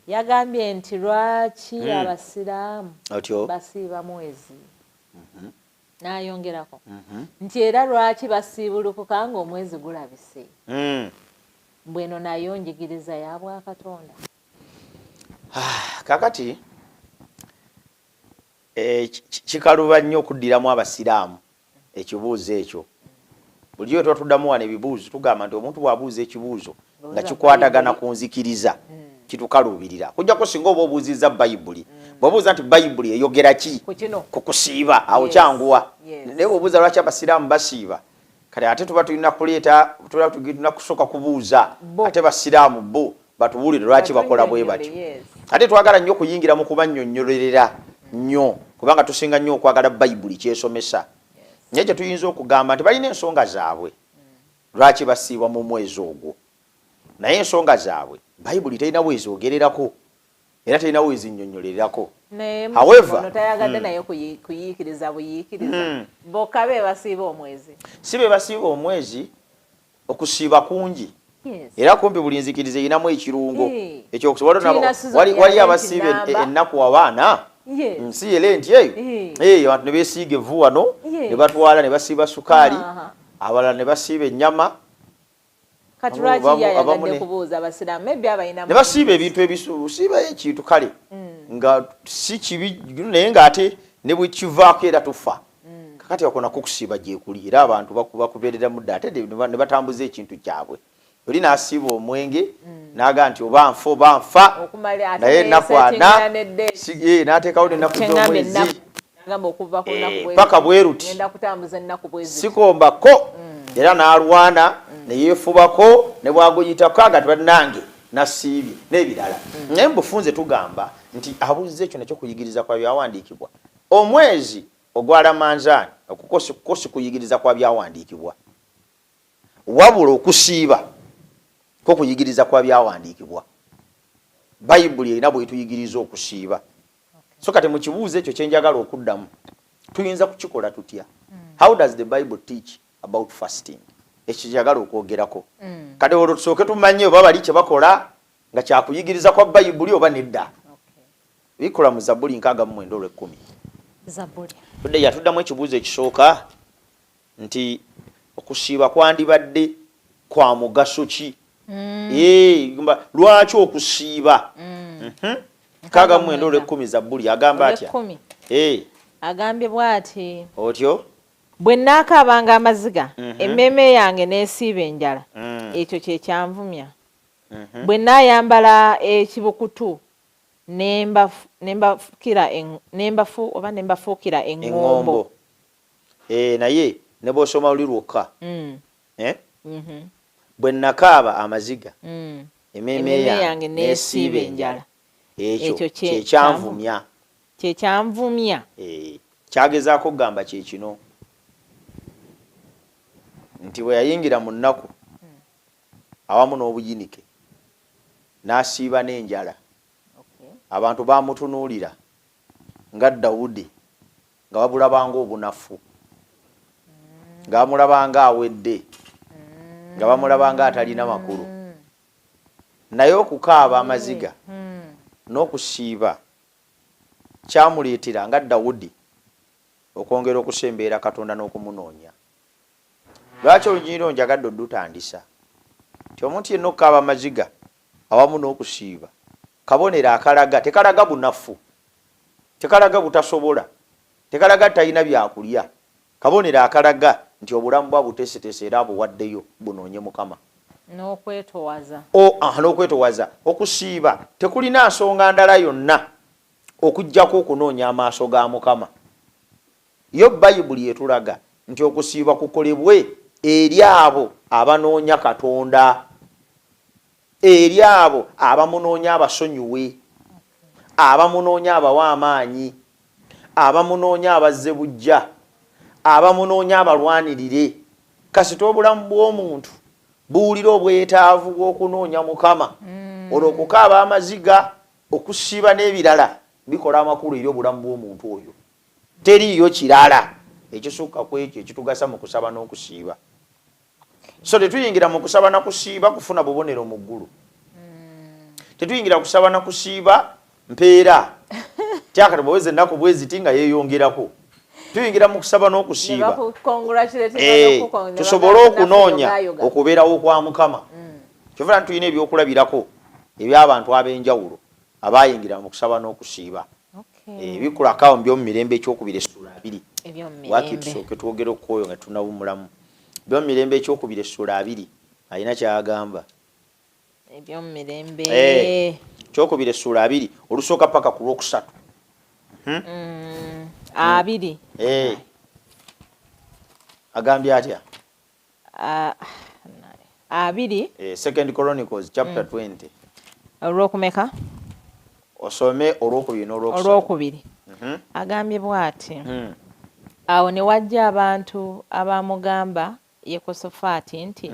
Yagambye nti lwaki abasiraamu Otyo. basiiba mwezi, n'ayongerako nti era lwaki basiibulukuka ng'omwezi gulabise? Mbweno nayo njigiriza ya bwakatonda? Kakati kikaluba nnyo okuddiramu abasiraamu ekibuuzo ekyo. Bulijjo tuba tuddamu wano ebibuuzo, tugamba nti omuntu bw'abuuza ekibuuzo nga Buuza kikwatagana Bayibuli. ku nzikiriza, kitukaluubirira kujjako singa oba obuuzizza Bayibuli. Bw'obuuza nti Bayibuli eyogera ki ku kino ku kusiiba, awo kyanguwa. Naye bw'obuuza lwaki abasiraamu basiiba, kati ate tuba tulina kuleeta, tuba tulina kusooka kubuuza Bo. ate basiraamu bo batubuulire lwaki bakola bwe batyo. Ate twagala nnyo okuyingira mu kubannyonnyolerera nnyo, kubanga tusinga nnyo okwagala Bayibuli kyesomesa. Naye kye tuyinza okugamba nti balina ensonga zaabwe lwaki basiibwa mu mwezi ogwo, naye ensonga zaabwe Bayibuli terina bwezoogererako era terina bwezinnyonnyolererako. Naye However, ono tayagadde naye kuyiikiriza buyiikiriza. Bokka be basiiba omwezi? Si be basiiba omwezi. Okusiiba kungi era kumpi buli nzikiriza erinamu ekirungo ekyokusobola. Tulina season ya Wali Lent abasiiba namba. ennaku abaana nsi era enti eyo. Abantu ne beesiiga evvu wano ne batwala ne basiiba sukaali, abalala ne basiiba ennyama. Kati lwaki ye abamu ayagadde kubuuza abasiraamu? Maybe abalina ne basiiba ebintu ebisu, osiibayo ekintu kale nga si kibi, naye ng'ate ne bwe kivaako era tufa. Kakati ako nako kusiiba gyekuli, era abantu bakubeereramu dda, ate ne batambuza ekintu kyabwe. Oli n'asiiba omwenge n'agaa nti oba nfa oba nfa, okumala ate naye ennaku neyesetingira 40 nedde n'ateekawo n'ennaku Kyeŋŋamba z'omwezi. Ennaku agamba okuva ku lunaku bwe paka luti, bwe ruti. Ngenda kutambuza ennaku bwe ziti. Sikombako, era n'alwana ne yeefubako ne bwaguyitako aga ti bannange nasiibye n'ebirala. Naye mubufunze tugamba nti abuuziza ekyo nakyo kuyigiriza kwa byawandiikibwa. Omwezi ogwa Ramanzaani okuko si kuyigiriza kwa byawandiikibwa, wabula okusiiba ko kuyigiriza kwa byawandiikibwa. Bayibuli erina bwetuyigiriza okusiiba. So kati mu kibuuzo ekyo kyenjagala okuddamu, tuyinza kukikola tutya? How does the Bible teach about fasting? Ekyo kyagala okwogerako. Kati olwo tusooke tumanye oba bali kye bakola nga kyakuyigiriza kwa Bayibuli oba nedda. Bikola mu Zabbuli 69 olw'ekumi. Zabbuli. Tudde yatuddamu ekibuuzo ekisooka nti okusiiba kwandibadde kwa mugaso ki? Gamba, lwaki okusiiba? 69 olw'ekumi, Zabbuli agamba atya? Olw'ekkumi. Agambye bw'ati: Otyo. Bwe nnaakaabanga amaziga, emmeeme yange n'esiiba enjala, ekyo kye kyanvumya. Bwe nnaayambala ekibukutu ne mbafu oba ne mbafuukira eŋŋombo. Eŋŋombo. Naye ne bw'osoma luli lwokka, eh? Bwe nakaaba amaziga, emmeeme emmeeme yange yange n'esiiba n'esiiba enjala, enjala, ekyo ekyo kyekyanvumya. Kye kyanvumya. Kyagezaako okugamba kye kino nti bwe yayingira mu nnaku awamu n'obuyinike n'asiiba n'enjala, abantu bamutunuulira nga Dawudi, nga babulabanga obunafu, nga bamulabanga awedde, nga bamulabanga atalina makulu. Naye okukaaba amaziga n'okusiiba kyamuleetera nga Dawudi okwongera okusembeera Katonda n'okumunoonya. Lwaki olunyiriro njagadde oddutandisa nti omuntu yenna okukaaba amaziga awamu n'okusiiba kabonero akalaga, tekalaga bunafu, tekalaga butasobola, tekalaga talina byakulya, kabonero akalaga nti obulamu bwa buteeseteese era abuwaddeyo bunoonye Mukama. N'okwetowaza. N'okwetowaza. Okusiiba tekulina nsonga ndala yonna okugjako okunoonya amaaso ga Mukama. Yo Bayibuli etulaga nti okusiiba kukolebwe eri abo abanoonya Katonda, eri abo abamunoonya abasonyiwe, abamunoonya abawa amaanyi, abamunoonya abazze bujja, abamunoonya abalwanirire. Kasita obulamu bw'omuntu buwulira obwetaavu bw'okunoonya Mukama, olwo okukaaba amaziga, okusiiba n'ebirala bikola amakulu eri obulamu bw'omuntu oyo. Teriiyo kirala ekisukka ku ekyo ekitugasa mu kusaba n'okusiiba. So tetuyingira mu kusaba na kusiiba kufuna bubonero mu ggulu. Tetuyingira kusaba na kusiiba mpeera kyakati bweweza ennaku bweziti nga yeeyongerako. Tuyingira mu kusaba n'okusiiba tusobole okunoonya okubeerawo kwa Mukama. Kyova tulina ebyokulabirako eby'abantu ab'enjawulo abayingira mu kusaba n'okusiiba. Ebikulakawo by'omu mirembe ekyokubiri essula 2. Waki tusooke twogere okwoyo nga tunawummulamu. By'omu mirembe ekyokubiri essula 2 alina ky'agamba. Eby'omu mirembe ekyokubiri essula 2 olusooka paka ku lwokusatu. 2. Agambye atya? 2. Second Chronicles chapter 20. Olwokumeka? Osome olwokubiri n'olwokusatu. Olwokubiri. Agambye bw'ati. Awo ne wajja abantu abamugamba Yekosofaati nti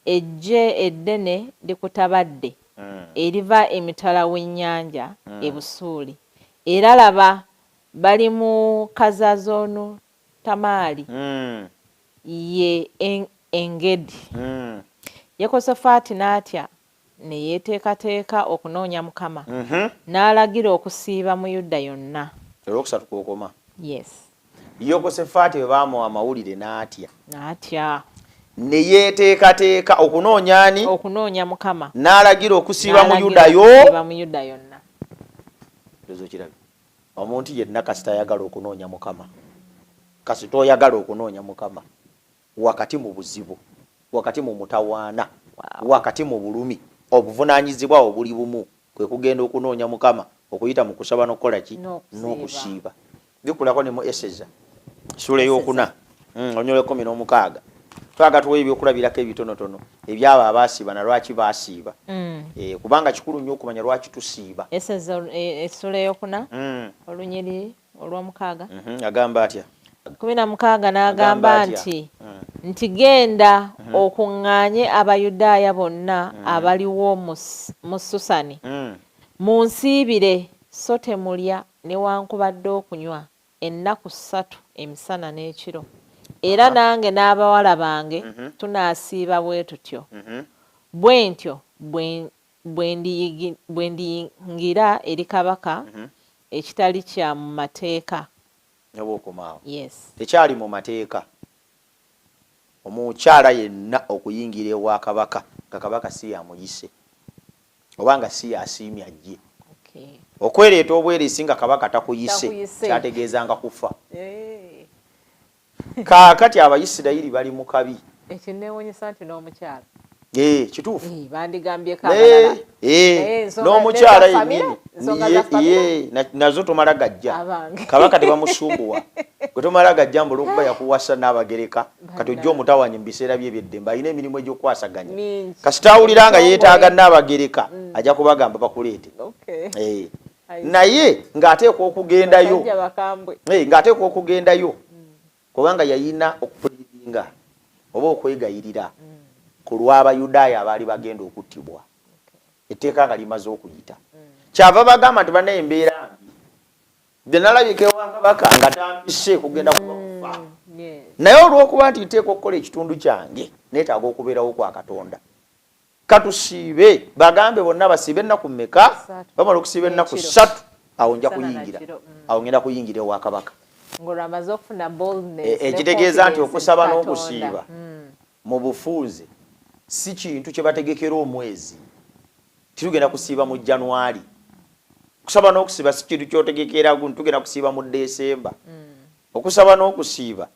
eggye eddene likutabadde eriva emitala w'ennyanja e Busuuli, era laba bali mu Kazazoonu Tamali ye Engedi. Yekosofaati n'atya ne yeeteekateeka okunoonya Mukama, n'alagira okusiiba mu Yuda yonna. Olwokusatu kw'okoma. Yes. Yekosofaati bwe baamuwa amawulire n'atya. N'atya. Ne yeeteekateeka okunoonya ani? Okunoonya Mukama. N'alagira okusiiba mu Yuda yonna. Ndowooza okirabye. Omuntu yenna kasita ayagala okunoonya Mukama, kasita oyagala okunoonya Mukama wakati mu buzibu, wakati mu mutawaana, wakati mu bulumi, obuvunaanyizibwa obuli bumu kwe kugenda okunoonya Mukama okuyita mu kusaba n'okukola ki? N'okusiiba. Bikulako ne mu Eseza ssuula 4 olunyiriri 16. Twagala tuweyo ebyokulabirako ebitonotono ebyabo abaasiiba na lwaki baasiiba, kubanga kikulu nnyo okumanya lwaki tusiiba. Eseza essula 4 olunyiriri olw'omukaaga. Agamba atya? 16 n'agamba nti nti genda okuŋŋaanye Abayudaaya bonna abaliwo mu Susani, munsiibire, so temulya newankubadde okunywa ennaku 3 emisana n'ekiro, era nange n'abawala bange tunaasiiba bwe tutyo. Bwe ntyo bwe ndiyingira eri kabaka ekitali kya mu mateeka. Okomaawo. Yes. Tekyali mu mateeka omukyala yenna okuyingira ewa kabaka nga kabaka si yamuyise oba nga si yasiimye ajje. Okwereeta obweresi nga kabaka takuyise kyategeezanga kufa. Kaakati Abayisirayiri bali mu kabi. Ekinneewuunyisa nti n'omukyala. Kituufu. Bandigambyeko abalala. N'omukyala yennyini nazo tomala gajja. Kabaka tebamusumbuwa. Gwe tomala gajja mbu olw'okuba yakuwasa n'abagereka kati ojja omutawanye mu biseera bye eby'eddembe, alina emirimu egy'okukwasaganya. Kasita awulira nga yeetaaga n'abagereka ajja kubagamba bakuleete. Naye ng'ateekwa okugendayo, ng'ateekwa okugendayo kubanga yayina okupulidinga oba okwegayirira ku lw'Abayudaaya abaali bagenda okuttibwa, etteeka nga limaze okuyita. Kyava bagamba nti bannaye embeera mbi, bye nalabika ewa kabaka nga tampise kugenda kuba kufa, naye olw'okuba nti nteekwa okukola ekitundu kyange neetaaga okubeerawo kwa Katonda, katusiibe. Bagambe bonna basiibe ennaku mmeka? Bamala okusiiba ennaku 3, awo nja kuyingira, awo ngenda kuyingira ewa kabaka. Ekitegeeza nti okusaba n'okusiiba mu bufunze si kintu kye bategekera omwezi, titugenda kusiiba mu January. Okusaba n'okusiiba si kintu kyotegekera tugenda kusiiba mu Desemba. Okusaba n'okusiiba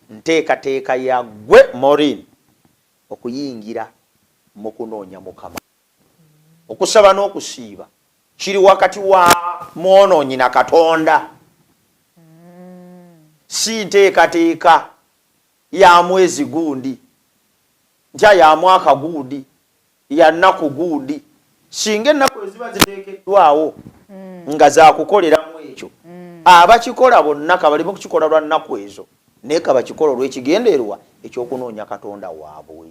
nteekateeka ya gwe Maureen okuyingira mu kunoonya Mukama. Okusaba n'okusiiba kiri wakati wa mwonoonyi na Katonda, si nteekateeka ya mwezi gundi, ntya ya mwaka gundi, ya nnaku gundi. Singa ennaku eziba ziteekeddwawo nga zakukoleramu ekyo, abakikola bonna kabaleme kukikola lwa nnaku ezo, naye kabakikola olw'ekigendererwa ekyokunoonya Katonda waabwe.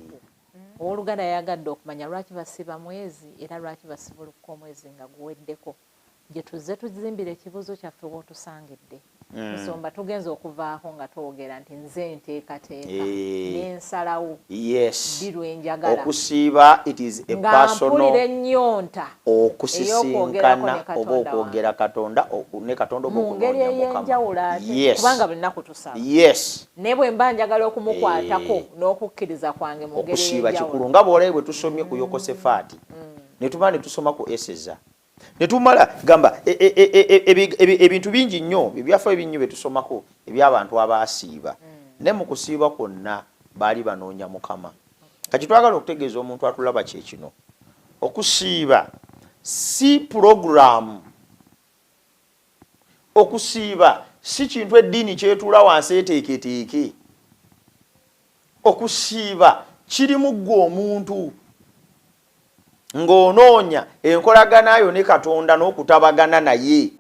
Owooluganda yayagadde okumanya lwaki basiiba mwezi era lwaki basibulukuka omwezi nga guweddeko. Gye tuzze tuzimbira ekibuuzo kyaffe w'otusangidde. Musumba, tugenza okuvaako nga twogera nti nze nteekateeka nensalawo ddi lwenjagala Okusiiba, it is a nga personal mpulira ennyonta ey'okwogerako okusisinkana ne oba Katonda okwogera Katonda ne Katonda oba mu ngeri okunoonya Mukama. ey'enjawulo ate, kubanga buli lunaku tusaba, naye bwe mba njagala okumukwatako n'okukkiriza kwange mu ngeri Okusiiba ey'enjawulo. kikulu, nga bw'olabe bwe tusomye ku Yokosefaati, ne tumala ne tusoma ku Eseza, ne tumala gamba ebintu bingi nnyo, ebyafaayo bingi nnyo bye tusomako eby'abantu abaasiiba, naye mu kusiiba kwonna baali banoonya Mukama. Kati twagala okutegeeza omuntu atulaba kye kino: okusiiba si pulogulaamu, okusiiba si kintu eddiini kyetuula wansi eteeketeeke. Okusiiba kirimu ggwe omuntu ng'onoonya enkolagana yo ne Katonda n'okutabagana naye.